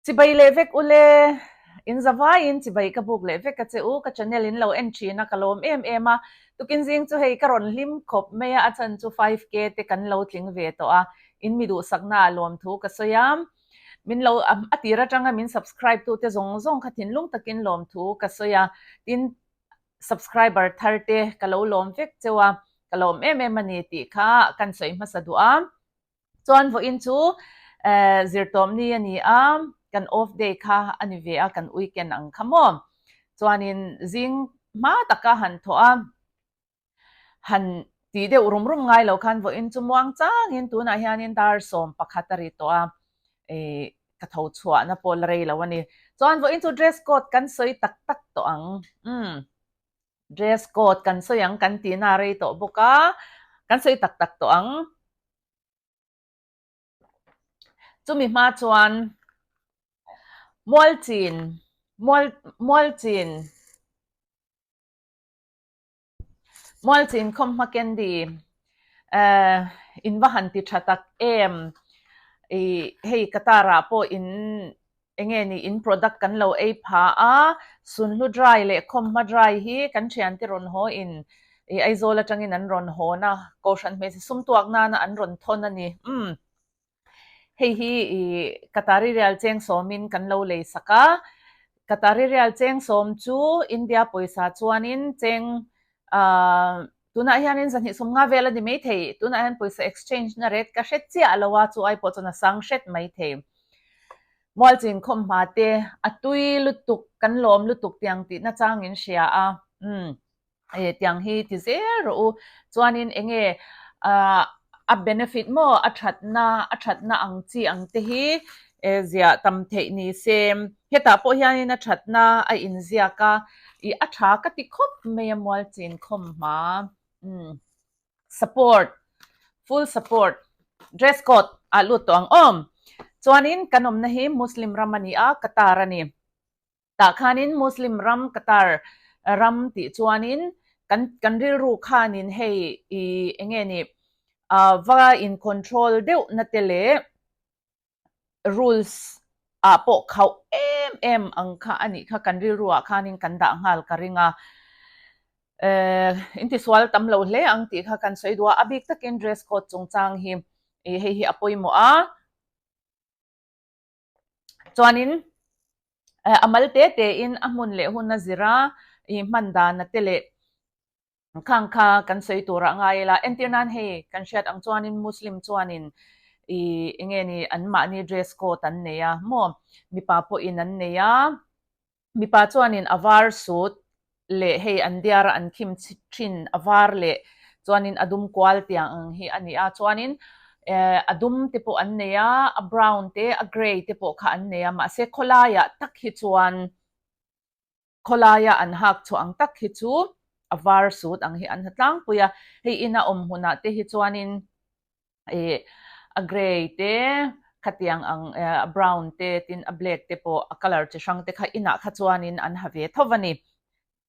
Chibai leh vek ule, in zavaiin chibai ka buk leh vek a che u, ka channel in lo en thin a, ka lawm em em a, tukin zing chu hei ka rawn hlim khawp mai a, a chhan chu 5K te kan lo tling ve tawh a, in mi duhsakna ah lawmthu ka sawi a, min lo a tir atanga min subscribe tu te zawng zawng kha thinlung takin lawmthu ka sawi a, tin subscriber thar te ka lo lawm vek cheu a, ka lawm em em a ni tih kha kan sawi hmasa duh a. Chuan vawiin chu zirtawmni a ni a, kan off day kha a ni ve a, kan weekend ang kha maw. Chuanin zing hma taka han thawh a, han tih deuh rum rum ngai lo khan vawiin chu muang changin tunah hianin dar 11 a ri tawh a, ka tho chhuahna pawh la rei lo a ni. Chuan vawiin chu dress code kan sawi tak tak tawh ang. Umm. Dress code kan sawi ang kan tihna a rei tawh bawk a, kan sawi tak tak tawh ang. Chumi hma chuan Mualchin, Mual, Mualchin, Mualchin khawmhma candy eh in va han ti tha tak em ih hei Qatar ah pawh in Enge ni in product kan lo ei pha a, Sunhlu dry leh Khawmhma dry hi kan thiante rawn haw in i Aizawl atangin an rawn hawn a, Kohhran hmeichhe sum tuak nana an rawn thawn a ni. Umm. Hei hi i Qatari rial cheng sawmin kan lo lei sak a, Qatari rial cheng sawm chu India pawisa chuanin cheng ah tunah hianin 250 vel a ni maithei, tunah hian pawisa exchange na rate ka hre chiah lo a, chu ai pawh chuan a sang hret maithei. Mualchin khawmhma te a tui lutuk, kan lawm lutuk tiang tih nachang in hria a, umm e tiang hi ti zel rawh u. Chuanin enge ah a benefit maw a thatna a thatna ang chi ang te hi e ziah tam theih ni se, hetah pawh hianin a thatna a inziak a, ih a tha ka ti khawp mai a Mualchin khawmhma, umm. Support, full support, dress code ah lut tawh ang awm. Chuanin kan awmna hi Muslim ram a ni a, Qatar a ni. Tah khanin Muslim ram Qatar ram tih chuanin kan kan rilru khanin hei i enge ni va in control deuh na te leh rules ah pawh khauh em em ang kha a nih kha kan rilru ah khanin kan dah nghal ka ring a, eh intisual tam lo hle ang tih kha kan sawi duh a, a bik takin dress code chungchang hi ih hei hi a pawimawh a, chuanin a mal te te in a hmun leh hun a zir a ih hman dan a te leh. Khang kha kan sawi tur ah ngai ila, entir nan hei kan hriat ang chuanin Muslim chuanin ih enge ni anmahni dress code an nei a maw, mipa pawhin an nei a, mipa chuanin a var suit leh hei an diar a an khim thin a var leh chuanin a dum kual tiang ang hi a ni a, chuanin eh a dum te pawh an nei a, a brown te a grey te pawh kha an nei a, mahse khawlaiah tak hi chuan. Khawlaia an hak chhuah ang tak hi chu a var sut ang hi an ha tlangpui a, hei ina awm hmunah te hi chuanin ih a grey te khatiang ang eh a brown te tin a black te pawh a colour chi hrang te kha inah kha chuanin an ha ve tho a ni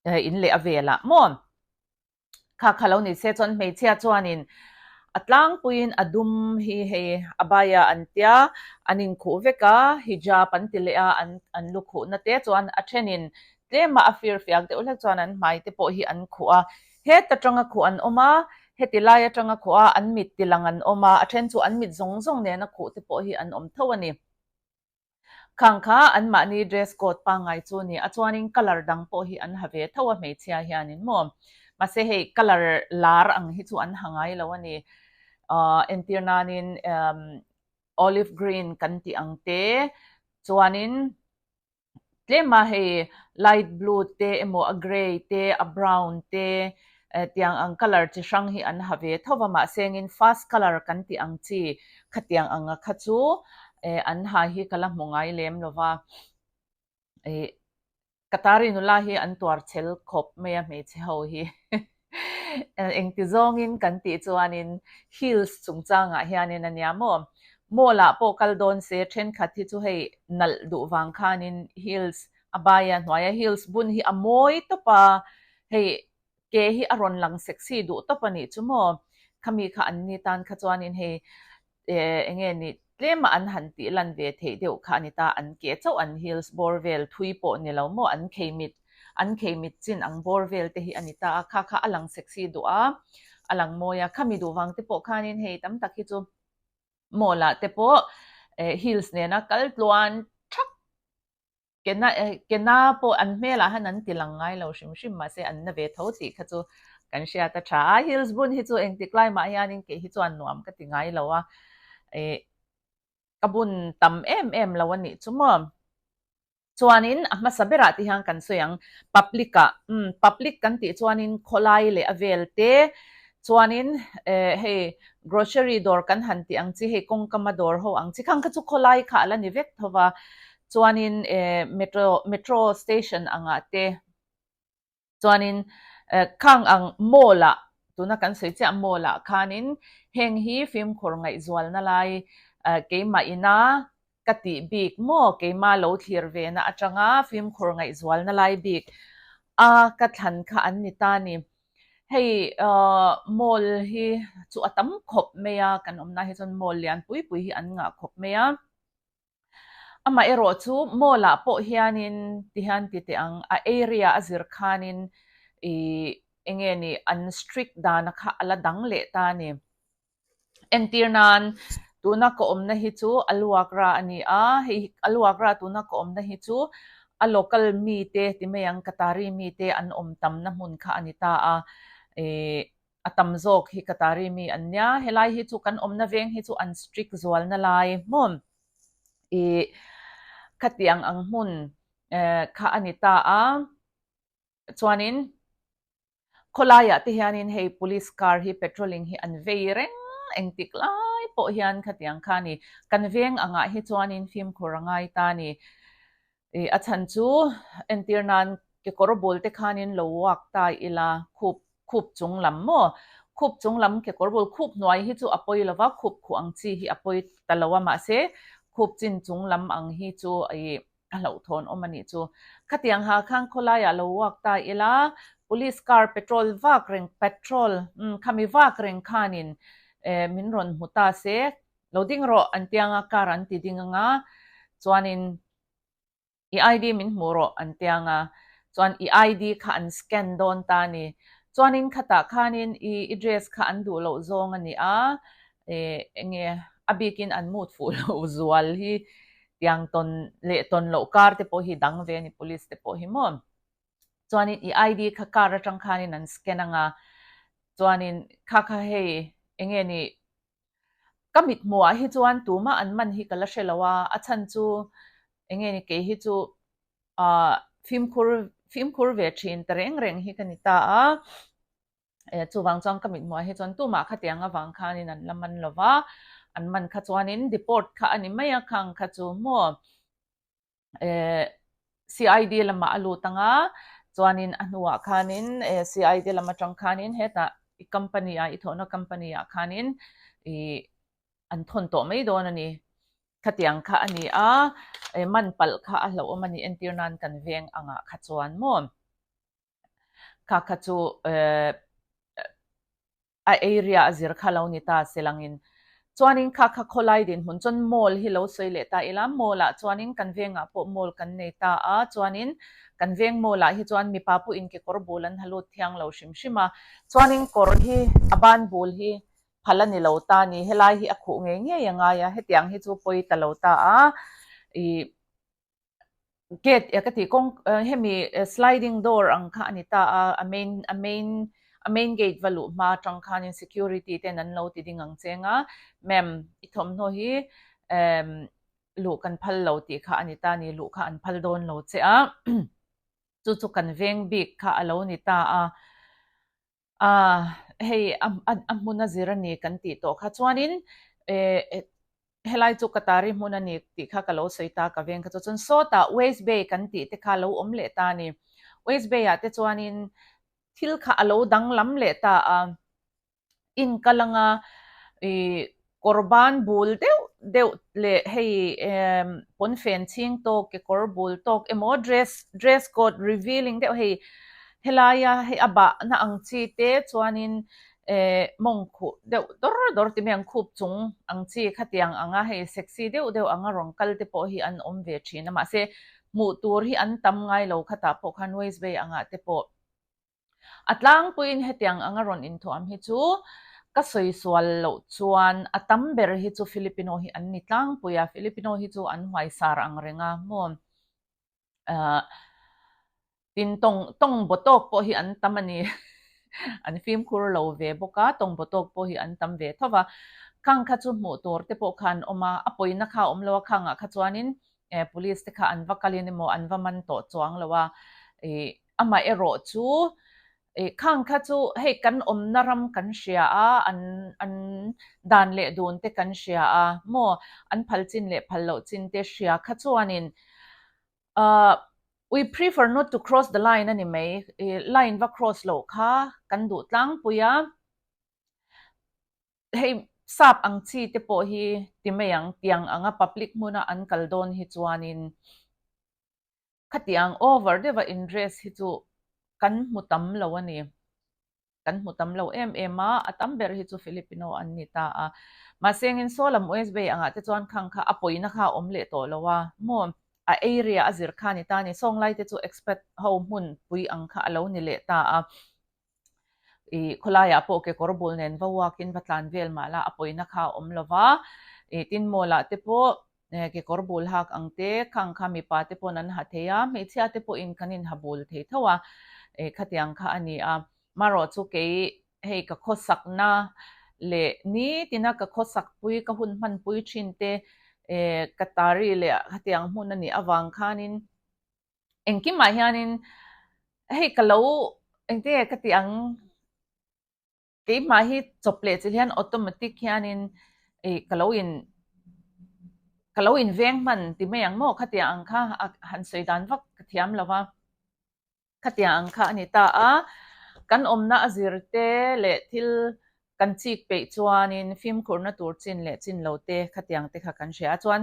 eh in leh a velah maw. Kha kha lo ni se chuan hmeichhia chuanin a tlangpuiin a dum hi hei a baia an tia, an inkhuh vek a, hijab an ti leh a, an an lu khuhna te chuan a thenin tlema a fir fiak deuh hlek chuan an hmai te pawh hi an khuh a, heta tanga khuh an awm a, heti lai atanga khuh a, an mit ti lang an awm a, a then chu an mit zawng zawng nena khuh te pawh hi an awm tho a ni. Khang kha anmahni dress code pangngai chu a ni a, chuanin colour dang pawh hi an ha ve tho a hmeichhia hianin maw. Mahse hei colour lar ang hi chu an ha ngai lo a ni. Ahh entir nanin emm olive green kan tih ang te chuanin tlema hei light blue te emaw a grey te a brown te tiang ang colour chi hrang hi an ha ve tho va mahse engin fast colour kan tih ang chi khatiang anga kha chu an ha hi ka la hmu ngai lem lo va ih Qatari nula hi an tuar chhel khawp mai a hmeichhe ho hi engti zawngin kan tih chuanin heels chungchangah hianin a nia maw mall ah pawh kal dawn se thenkhat hi chu hei nalh duh vang khanin heels a baia hnuaia heels bun hi a mawi tawp a hei ke hi a rawn lang sexy duh tawp a nih chu maw khami kha an ni tan kha chuanin hei eh eng nge ni. Tlema an han tih lan ve theih deuh kha a ni ta, an ke chauh an heels bawr vel thui pawh ni lo maw, an khei mit, an khei mit chin ang bawr vel te hi a ni ta a, kha kha a lang sexy duh a, a lang mawi a, khami duh vang te pawh khanin hei tam tak hi chu mall ah te pawh heels nena kal tluan thak Kena kena pawh an hmelah han an ti lang ngai lo hrim hrim mahse an na ve tho tih kha chu kan hriat a tha a. Heels bun hi chu engtik lai mah hianin kei hi chuan nuam ka ti ngai lo a, ih ka bun tam em em lo a nih chu maw. Chuanin a hmasa berah te hian kan sawi ang public ah, umm public kan tih chuanin khawlai leh a vel te chuanin eh hei grocery dawr kan han tih ang chi hei kawngkama dawr ho ang chi khang kha chu khawlai kha a la ni vek tho va. Chuanin eh metro metro station angah te chuanin eh khang ang mall ah tuna kan sawi chiah mall ah khanin heng hi fimkhur ngaihzualna lai eh keimah ina ka tih bik maw keimah lo thlir ve na atanga fimkhur ngaihzualna lai bik a ka thlan kha an ni ta ni. Hei eh mall hi chu a tam khawp mai a kan awmna hi chuan mall lian pui pui hi an ngah khawp mai a. Amah erawh chu mall ah pawh hianin ti hian ti teh ang, a area a zir khanin ih eng nge ni an strict dana kha a la dang leh ta a ni. Entir nan tuna ka awmna hi chu a luakra a ni a, hei a luakra tuna ka awmna hi chu a local mite ti mai ang Qatari mite an awm tamna hmun kha a ni ta a, ih A tam zawk hi Qatari mi an nia, helai hi chu kan awmna veng hi chu an strict zualna lai hmun ih khatiang ang hmun kha a ni ta a, chuanin khawlaiah te hianin hei police car hi patrolling hi an vei reng engtik lai pawh hian khatiang kha a ni, kan veng angah hi chuanin fimkhur a ngai ta a ni. Ih a chhan chu entir nan kekawr bul te khanin lo walk ta ila khup khup chung lam maw? Khup chung lam kekawr bul khup hnuai hi chu a pawi lo va, khup khuh ang chi hi a pawi ta lo a mahse khup chin chung lam ang hi chu ih a hlauhthawn awm a nih chu. Khatiang ha khan khawlaiah lo walk ta ila police car patrol vak reng patrol umm khami vak reng khanin eh min rawn hmu ta se lo ding rawh an tianga car an ti ding anga chuanin I ID min hmuh rawh an ti ang a, chuan i ID kha an scan dawn ta a ni. Chuanin khatah khanin i i dress kha an duh loh zawng a ni a, eh enge a bikin an mut fuh loh zual hi tiang tawn leh tawn loh kar te pawh hi dang ve a ni police te pawh hi maw. Chuanin i ID kha car atang khanin an scan ang a, chuanin kha kha hei enge ni Ka mithmuhah hi chuan tumah an man hi ka la hre lo a, a chhan chu eng nge ni kei hi chu ah fimkhur fimkhur ve thin ta reng reng hi ka ni ta a, eh chuvang chuan ka mithmuhah hi chuan tumah khatiang avang khanin an la man lo va, an man kha chuanin deport kha a ni mai a khang kha chu maw. eh CID lamah a lut ang a, chuanin a hnuah khanin eh CID lam atang khanin hetah i company ah i thawhna company ah khanin ih an thawn tawh mai dawn a ni. Khatiang kha a ni a, eh man palh kha a hlauhawm a ni entir nan kan veng angah kha chuan maw kha kha chu eh a area a zir kha lo ni ta se langin. Chuanin kha kha khawlai dinhmun chuan mall hi lo sawi leh ta ila, mall ah chuanin kan vengah pawh mall kan nei ta a, chuanin kan veng mall ah hi chuan mipa pawhin kekawr bul an ha lut thiang lo hrim hrim a, chuanin kawr hi a ban bul hi phal a ni lo ta ni, helai hi a khuh ngei ngei a ngai a, hetiang hi chu pawi ta lo ta a, ih. Gate ka tih kawng hemi sliding door ang kha a ni ta a, a main a main a main gate va luh hma atang khanin security ten an lo ti ding ang cheng a, ma'am i thawmhnaw hi emm luh kan phal lo tih kha a ni ta a ni, luh kha an phal dawn lo che a, chu chu kan veng bik kha a lo ni ta a. A, hei a a hmun a zir a ni kan tih tawh kha chuanin eh helai chu Qatari hmun a ni tih kha ka lo sawi ta ka veng kha chu chuan sawtah West Bay kan tih te kha a lo awm leh ta a ni. West Bay ah te chuanin thil kha a lo danglam leh ta a, inkal anga ih Kawr ban bul deuh deuh leh hei emm pawnfen chhing tawk kekawr bul tawk emaw dress dress code revealing deuh hei helaia hei a bahna ang chi te chuanin. Eh mawng khuh deuh dawr dawr ti mai ang khup chung ang chi khatiang anga hei sexy deuh deuh anga rawn kal te pawh hi an awm ve thin a mahse hmuh tur hi an tam ngai lo khatah pawh khan West Bay angah te pawh a tlangpuiin hetiang anga rawn inthuam hi chu ka sawi sual loh chuan a tam ber hi chu Filipino hi an ni tlangpui a, Filipino hi chu an huaisar ang reng a maw. Ahh tin tawng tawng baw tawk pawh hi an tam a ni an fimkhur lo ve bawk a tawng baw tawk pawh hi an tam ve tho va khang kha chu hmuh tur te pawh kha an awm a a pawina kha a awm lo a khangah kha chuanin eh police te kha an va kalin emaw an va man tawh chuang lo a ih amaherawh chu ih khang kha chu hei kan awmna ram kan hria a an an dan leh dun te kan hria a maw an phal chin leh phal loh chin te hria kha chuanin Ahh we prefer not to cross the line a ni mai, ih line va cross loh kha kan duh tlangpui a, hei sap ang chi te pawh hi ti mai ang, tiang anga public hmuna an kal dawn hi chuanin khatiang over deuha in dress hi chu kan hmu tam lo a ni. Kan hmu tam lo em em a, a tam ber hi chu Filipino an ni ta a. Mahse engin saw lam US Bay angah te chuan khang kha a pawina kha a awm leh tawh lo a, maw a area a zir kha a ni ta a ni. Sawng lai te chu expat ho hmun pui ang kha a lo ni leh ta a. Ih khawlaiah pawh kekawr bul nen va uakin va tlan vel mah la a pawina kha a awm lo va. Ih tin mall ah te pawh kekawr bul hak ang te, khang kha mipa te pawn an ha thei a, hmeichhia te pawhin kan inha bul thei tho a, khatiang kha a ni a. Marawh chu kei hei ka khawsakna leh nitina ka khawsakpui, ka hun hmanpui thin te ka tari leh khatiang hmun a nih avang khanin engkimah hianin hei ka lo engtinge ka tih ang, Keimah hi chawp leh chilh hian automatic hianin ih ka lo in ka lo in veng hman ti mai ang maw khatiang ang kha a han sawi dan vak ka thiam lo va, khatiang ang kha a ni ta a, kan awmna a zir te leh thil kan chik peih chuanin fimkhurna tur chin leh chin lo te khatiang te kha kan hria a, chuan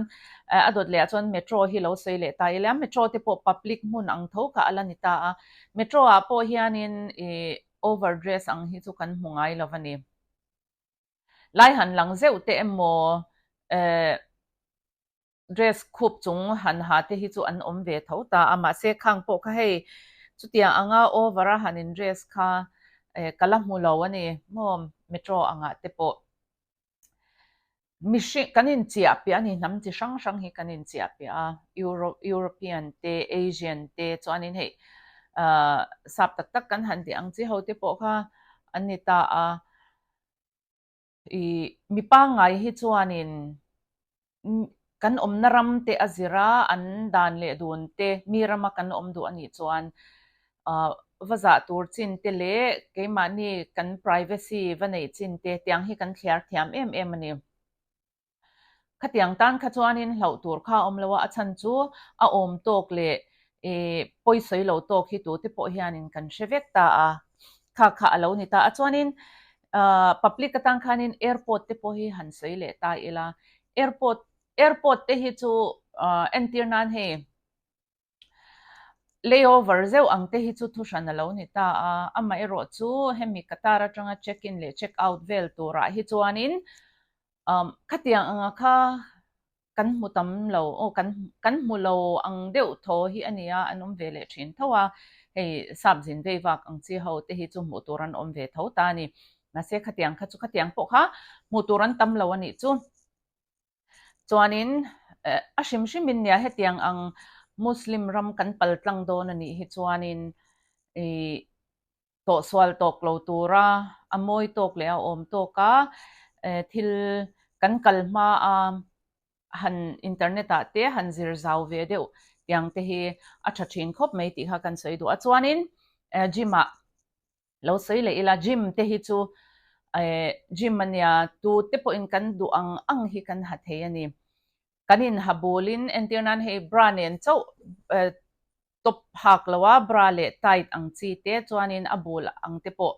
a dawt leh ah chuan metro hi lo sawi leh ta ila metro te pawh public hmun ang tho kha a la ni ta a, metro ah pawh hianin ih Over dress ang hi chu kan hmu ngai lo a ni. Lai han lang zeuh te emaw eh dress khup chung han ha te hi chu an awm ve tho ta a, mahse khang pawh kha hei chutiang anga over a han in dress kha eh ka la hmu lo a ni maw metro angah te pawh. Mihring kan inchiah piah a ni, hnam chi hrang hrang hi kan inchiah piah a, Europe European te Asian te chuanin hei ahh sap tak tak kan han tih ang chi ho te pawh kha an ni ta a, ih mi pangngai hi chuanin kan awmna ram te a zir a, an dan leh dun te mi rama kan awm duh a nih chuan ahh va zah tur chin te leh keimahni kan privacy va neih chin te tiang hi kan thliar thiam em em a ni. Khatiang tan kha chuanin hlauh tur kha a awm lo a, a chhan chu a awm tawk leh ih pawisawi lo tawk hi tute pawh hianin kan hre vek ta a, kha kha a lo ni ta a. Chuanin ahh public atang khanin airport te pawh hi han sawi leh ta ila, airport airport te hi chu ahh entir nan hei Layover zeuh ang te hi chu thuhran a lo ni ta a, amaherawh chu hemi Qatar atanga check in leh check out vel turah hi chuanin umm khatiang anga kha kan hmu tam lo aw kan kan hmu lo ang deuh thaw hi a nia an awm ve leh thin tho a, hei sap zin vei vak ang chi ho te hi chu hmuh tur an awm ve tho ta a ni. Mahse khatiang kha chu khatiang pawh kha hmuh tur an tam lo a nih chu. Chuanin a hrim hrimin nia hetiang ang Muslim ram kan pal tlang dawn a nih hi chuanin ih tawhsual tawk lo tura a mawi tawk leh a awm tawk a thil kan kal hma a han internet ah te han zir zau ve deuh tiang te hi a tha thin khawp mai tih kha kan sawi duh a. Chuanin gym ah Lo sawi leh ila gym te hi chu eh gym a nia tu te pawhin kan duh ang ang hi kan ha thei a ni. Kan inha bulin entir nan hei bra nen chauh eh top hak lo a bra leh tight ang chi te chuanin a bul ang te pawh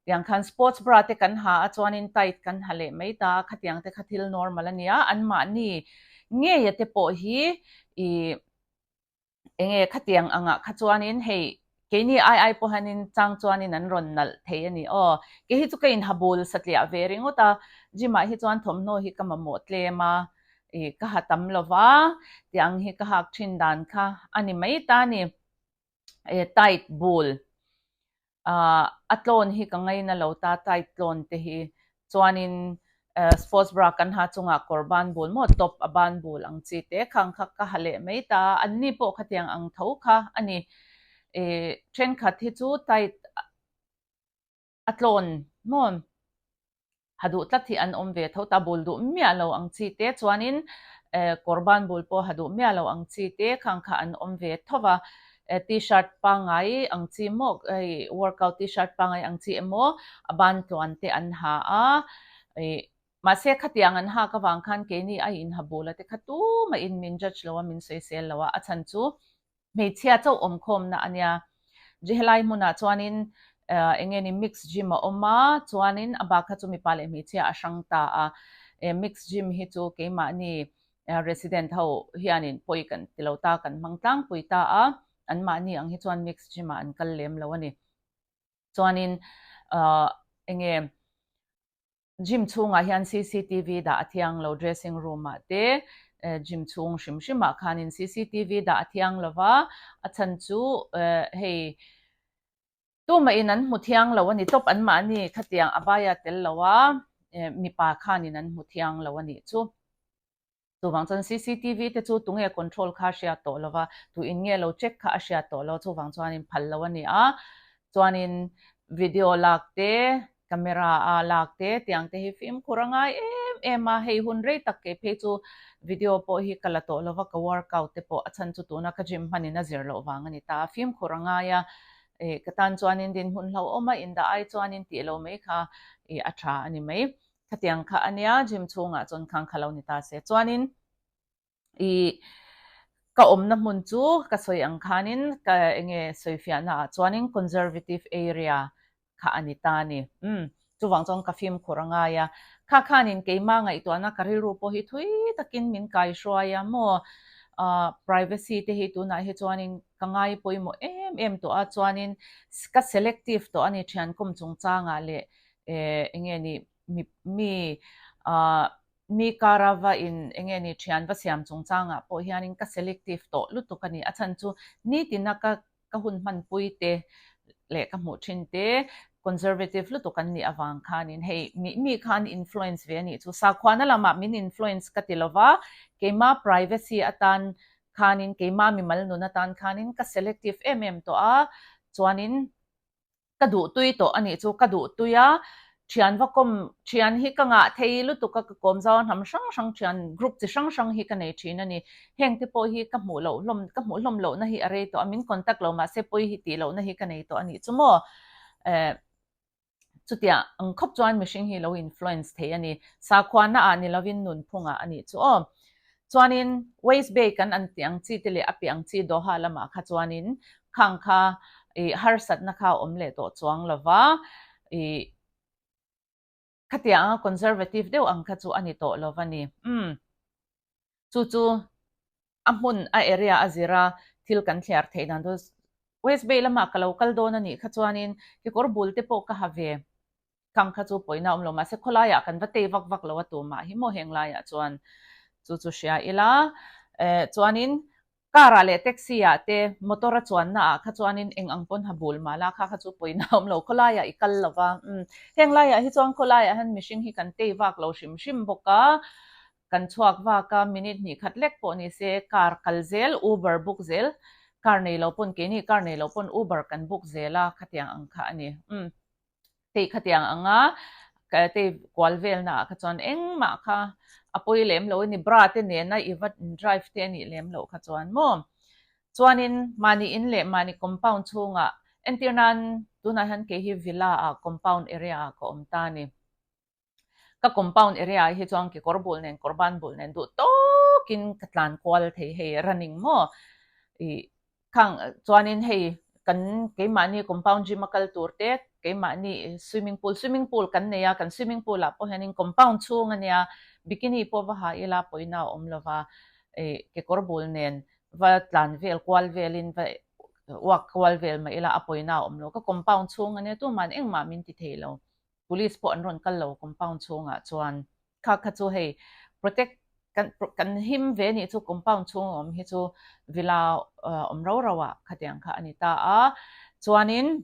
tiang khan sports bra te kan ha a chuanin tight kan ha leh mai ta a khatiang te kha thil normal a nia anmahni ngeia te pawh hi ih Enge khatiang angah kha chuanin hei Keini ai ai pawh hianin chang chuanin an rawn nalh thei a ni aw. Kei hi chu ka inha bul satliah ve ringawt a, gym ah hi chuan thawmhnaw hi ka mamawh tlem a, ih ka ha tam lo va, tih ang hi ka hak thin dan kha a ni mai ta a ni. Eh tight bul ah a tlawn hi ka ngaina lo ta tight tlawn te hi chuanin sports bra kan ha chungah kawr ban bul maw top a ban bul ang chi te khang kha ka ha leh mai ta a anni pawh khatiang ang tho kha a ni eh thenkhat hi chu tight a tlawn maw ha duh tlat hi an awm ve tho ta bul duh miah lo ang chi te chuanin eh kawr ban bul pawh ha duh miah lo ang chi te khang kha an awm ve tho va eh t-shirt pangngai ang chi maw hei workout t-shirt pangngai ang chi emaw a ban tluan te an ha a ih mahse khatiang an hak avang khan keini a inha bul a te kha tumah in min judge lo a min sawisel lo a a chhan chu Hmeichhia chauh awmkhawmna a nia. Helai hmunah chuanin eng nge ni mix gym a awm a, chuanin a bak kha chu mipa leh hmeichhia a hrang ta a. Mix gym hi chu keimahni resident ho hianin pawi kan ti lo ta, kan hmang tlangpui ta a, anmahni ang hi chuan mix gym ah an kal lem lo a ni. Chuanin eng nge Gym chhungah hian cctv dah a thiang lo, dressing room ah te gym chhung hrim hrim ah khanin cctv dah a thiang lo va, a chhan chu hei tumah in an hmu thiang lo a ni tawp anmahni khatiang a baia tel lo a mipa khanin an hmu thiang lo a nih chu. Chuvang chuan cctv te chu tunge control kha a hriat tawh lova, tu in nge lo check kha a hriat tawh lo, chuvang chuanin phal lo a ni a. Chuanin video lak te, camera a lak te tiang te hi fimkhur a ngai em em a, hei hun rei tak kei phei chu video pawh hi ka la tawh lova, ka workout te pawh a chhan chu tuna ka gym hmanin a zir loh vang a ni ta a, fimkhur a ngai a, ih ka tan chuanin dinhmun hlauhawm a indah ai chuanin tih lo mai kha ih a tha a ni mai. Khatiang kha a nia, gym chhungah chuan khang kha lo ni ta se. Chuanin i ka awmna hmun chu ka sawi ang khanin ka enge sawifiahna ah chuanin conservative area kha a ni ta a ni. Umm, chuvang chuan ka fimkhur a ngai a. Kha khanin keimah ngaihtuahna ka rilru pawh hi thui takin min kaihruai a maw? Ahh privacy te hi tunah hi chuanin ka ngai pawimawh em em tawh a, chuanin ka selective tawh a ni thiankhawm chungchangah leh eh enge ni mi mi ah mi kara va in enge ni thian va siam chungchangah pawh hianin ka selective tawh lutuk a ni. A chhan chu nitina ka ka hun hmanpui te leh ka hmuh thin te conservative lutuk an nih avang khanin hei mi mi khan influence ve a nih chu. Sakhuana lamah min influence ka ti lova, keima privacy atan khanin keima mimal nun atan khanin ka selective em em tawh a, chuanin Ka duh tui tawh a nih chu, ka duh tui a, thian va kawm thian hi ka ngah thei lutuk a, ka kawm zau a hnam hrang hrang thian group chi hrang hrang hi ka nei thin a ni. Heng te pawh hi ka hmuh loh hlawm, ka hmuh hlawm lohna hi a rei tawh a, min contact lo mahse pawi hi tih lohna hi ka nei tawh a nih chu maw. Eh, chutiang ang khawp chuan mihring hi lo influence thei a ni. Sakhuana ah ni lovin nunphungah a nih chu aw. Chuanin Waste Bay kan an tih ang chi te leh a piah ang chi Doha lamah kha chuanin khang kha ih harsatna kha a awm leh tawh chuang lo va, ih khatiang anga conservative deuh ang kha chu a ni tawh lo va ni. Umm chu chu a hmun a area a zira thil kan thliar theih dan chu Waste Bay lamah ka lo kal dawn a nih kha chuanin kekawr bul te pawh ka ha ve. Khang kha chu pawina awm lo mahse khawlaiah kan va tei vak vak lo a tumah hi maw heng laiah chuan chu chu hria ila. Eh chuanin car ah leh taxi ah te motor a chuanna ah kha chuanin eng ang pawn ha bul mah la kha kha chu pawina awm lo khawlaiah i kal lo va. Umm heng laiah hi chuan khawlaiah hian mihring hi kan tei vak lo hrim hrim bawk a, kan chhuak vak a minute hnih khat lek pawh ni se car kal zel uber book zel car nei lo pawn keini car nei lo pawn uber kan book zel a khatiang ang kha a ni. Umm. Tei khatiang anga tei kual velna ah kha chuan engmah kha a pawi lem lo a ni, bra te nena i va drive te a nih lem loh kha chuan maw. Chuanin mahni in leh mahni compound chhungah entir nan tunah hian kei hi villa ah compound area ah ka awm ta a ni. Ka compound area ah hi chuan kekawr bul nen kawr ban bul nen duh tawkin ka tlan kual thei hei running maw ih Khang chuanin hei kan keimahni compound gym a kal tur te, keimahni swimming pool, swimming pool kan nei a, kan swimming pool ah pawh hianin compound chhung a nia, bikini pawh va ha ila pawina a awm lova, ih kekawr bul nen va tlan vel kual velin va Walk kual vel mah ila a pawina a awm lo. Ka compound chhung ania tuman engmah min ti thei lo. Police pawh an rawn kal lo compound chhungah chuan. Kha kha chu hei protect kan kan him ve nih chu compound chhung a awm hi chu villa awm rau rau ah khatiang kha a ni ta a. Chuanin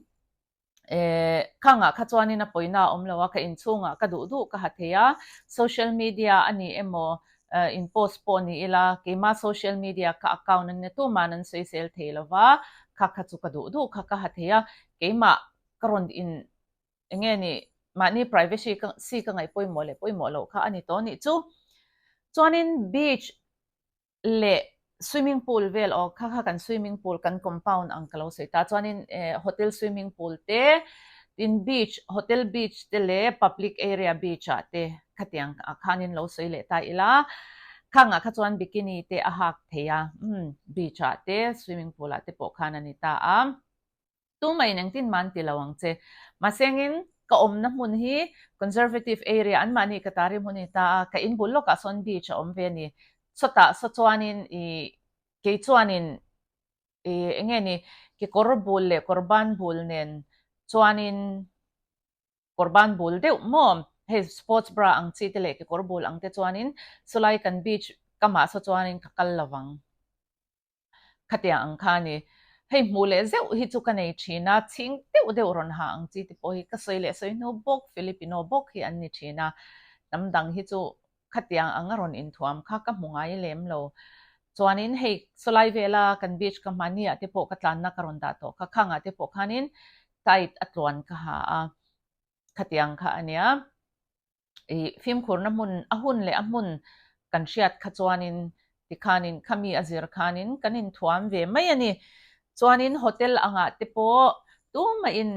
eh khangah kha chuanin a pawina a awm lo a, ka inchhungah ka duh duh ka ha thei a, social media a ni emaw eh in post pawh ni ila keima social media ka account ania tuman an sawisel thei lo va, kha kha chu ka duh duh kha ka ha thei a, keimah ka rawn in eng nge ni mahni privacy ka si ka ngaih pawimawh leh pawimawh loh kha a ni tawh a nih chu. Chuanin beach leh swimming pool vel aw kha kha kan swimming pool kan compound ang ka lo sawi ta chuanin eh hotel swimming pool te tin beach hotel beach te leh public area beach ah te khatiang ah khanin lo sawi leh ta ila khangah kha chuan bikini te a hak thei a umm beach ah te swimming pool ah te pawh khan a ni ta a. Tumah in engtin mah an ti lo ang che. Mahsengin ka awmna hmun hi conservative area anmahni ka tari hmun a ni ta a, ka in bul lawkah sawn beach a awm ve a ni. Chawtah saw chuanin ih kei chuanin ih eng nge ni kekawr bul leh kawr ban bul nen chuanin kawr ban bul deuh maw hei sports bra ang chi te leh kekawr bul ang te chuanin sawlai kan beach kamah saw chuanin ka kal lo vang. Khatiang ang kha a ni. Hei hmuh leh zeuh hi chu ka nei thin a, chhing deuh deuh rawn ha ang chi te pawh hi ka sawi leh sawi hnu bawk, Filipino bawk hi an ni thin a, hnam dang hi chu khatiang anga rawn inthuam kha ka hmu ngai lem lo. Chuanin hei sawlai vela kan beach ka hmani ah te pawh ka tlanna ka rawn dah tawh kha, khangah te pawh khanin tight a tluan ka ha a, khatiang kha a nia. Ih fimkhurna hmun a hun leh a hmun kan hriat kha chuanin tikhanin khami a zir khanin kan inthuam ve mai a ni. Chuanin hotel angah te pawh tumahin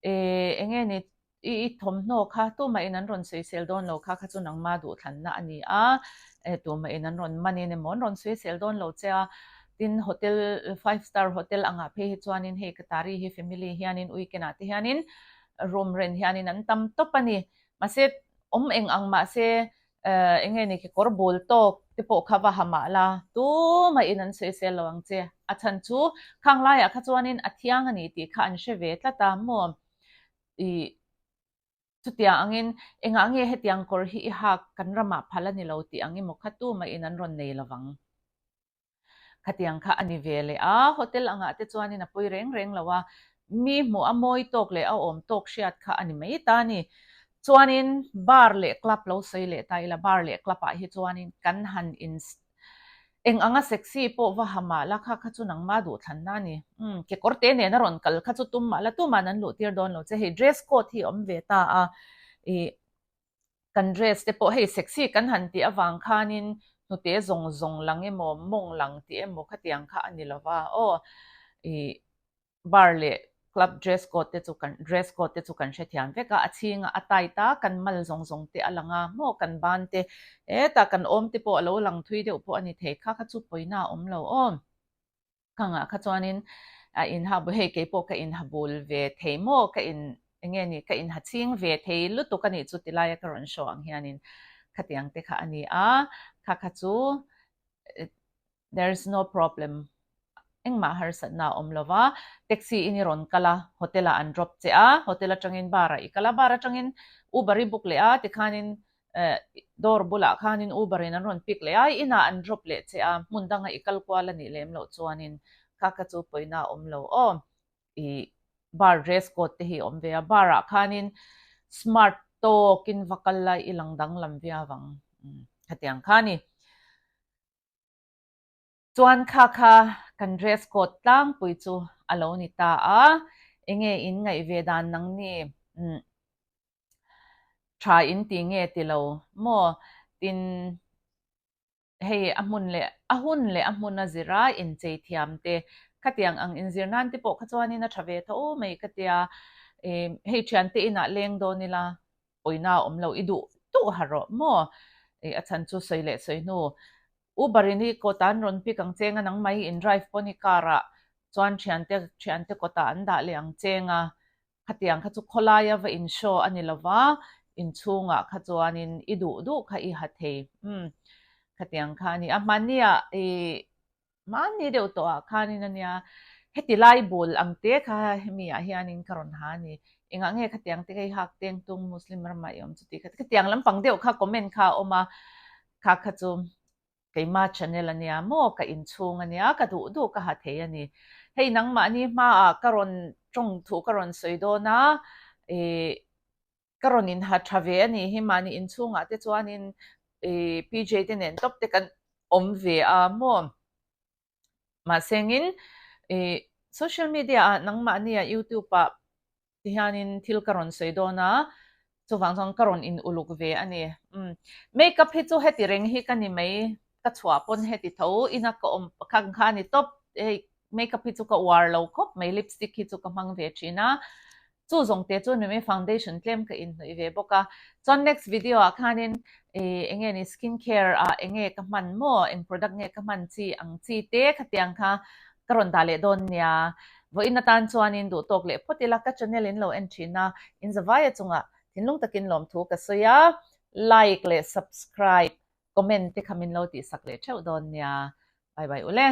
ih eng nge ni i thawmhnaw kha tumahin an rawn sawisel dawn lo kha kha chu nangma duhthlanna a ni a, tumahin an rawn manin emaw an rawn sawisel dawn lo che a. Tin hotel five star hotel angah phei hi chuanin hei Qatari hi family hianin weekend ah te hianin room ren hianin an tam tawp a ni. Mahse, awm eng ang mahse, eng nge ni kekawr bul tawk te pawh kha va ha mah la, tumahin an sawisel lo ang che. A chhan chu khang laiah kha chuanin a thiang a ni tih kha an hre ve tlat a, maw? Ih, chutiang angin engah nge hetiang kawr hi i hak kan ramah phal a ni lo tih ang emaw kha tumahin an rawn nei lo vang. Khatiang kha a ni ve leh a, hotel angah te chuanin a pawi reng reng lo a, mi hmuh a mawi tawk leh a awm tawk hriat kha a ni mai ta a ni. Chuanin bar leh club lo sawi leh ta ila, bar leh club ah hi chuanin kan han in eng anga sexy pawh va ha mah la kha kha chu nangma duhthlanna a ni. Umm kekawr te nen a rawn kal kha chu tum mah la tuman an luh tir dawn lo che, hei dress code hi a awm ve ta a, ih Kan dress te pawh hei sexy kan han tih avang khanin hnute zawng zawng lang emaw mawng lang tih emaw khatiang kha a ni lo va aw ih bar leh club dress code te chu kan dress code te chu kan hrethiam vek a a chhingah a tight a kan mal zawng zawng te a lang a maw kan ban te hetah kan awm te pawh a lo lang thui deuh pawh a ni thei kha kha chu pawina a awm lo aw. Khangah kha chuanin a inha bu hei keipawh ka inha bul ve thei maw ka in eng nge ni ka inha ching ve thei lutuk a nih chu ti laia ka rawn show ang hianin khatiang te kha a ni a kha kha chu there is no problem engmah harsatna a awm lo va taxi in i rawn kal a hotel ah an drop che a hotel atangin bar ah i kal a bar atangin uber i book leh a tikhanin dawr bulah khanin Uber in an rawn pick leh a, inah an drop leh che a, hmun danga i kal kual a nih lem loh chuanin kha kha chu pawina a awm lo aw. I bar dress code te hi a awm ve a, bar ah khanin smart tawkin va kal la i lang danglam viau ang khatiang kha a ni. Chuan kha kha kan dress code tlangpui chu a lo ni ta a, enge in ngaih ve dan nangni tha in ti nge ti lo maw? Tin, hei a hmun leh a hun leh a hmun a zir a inchei thiam te khatiang ang inzir nan te pawh kha chuanin a tha ve tho mai ka tia, hei thiante inah leng dawn ila pawina a awm lo i duh duh ha rawh maw? A chhan chu sawi leh sawi hnu Uber in i kawtah an rawn pick ang cheng a nangmah hi in drive pawn i car ah chuan thiante thiante kawtah an dah leh ang cheng a khatiang kha chu khawlaia va in show a ni lova inchhungah kha chuanin i duh duh kha i ha thei umm khatiang kha a ni a hmani ah ih mahni deuh tawh ah khanin a nia. Heti lai bul ang te kha hemi ah hianin ka rawn ha a ni. Engah nge khatiang te kei hak teng tung Muslim ramah i awm chuti kha khatiang lampang deuh kha comment kha a awm a, kha kha chu keima channel a nia maw ka inchhung a nia ka duh duh ka ha thei a ni. Hei nangmahni hmaah ka rawn tawng thu ka rawn sawi dawn a, ih ka rawn inha tha ve a nih hi mahni inchhungah te chuanin ih PJ te nen tawp te kan awm ve a maw. Mahsengin ih social media ah nangmahni ah youtube ah ti hianin thil ka rawn sawi dawn a, chuvang chuan ka rawn in uluk ve a ni. Umm makeup hi chu heti reng hi ka ni mai, ka chhuah pawn heti tho ina ka awm kha kha a ni tawp, hei makeup hi chu ka uar lo khawp mai, lipstick hi chu ka hmang ve thin a, Chu zawng te chu numi foundation tlem ka inhnawih ve bawk a. Chuan next video ah khanin ih enge ni skin care ah enge ka hman maw, eng product nge ka hman chi ang chi te khatiang kha ka rawn dah leh dawn nia. Vawiin atan chuanin duh tawk leh phawt ila ka channel in lo en thin a, in zavaia chungah thinlung takin lawmthu ka sawi a, like leh subscribe, comment te kha min lo tihsak leh theuh dawn nia. Bye bye ule.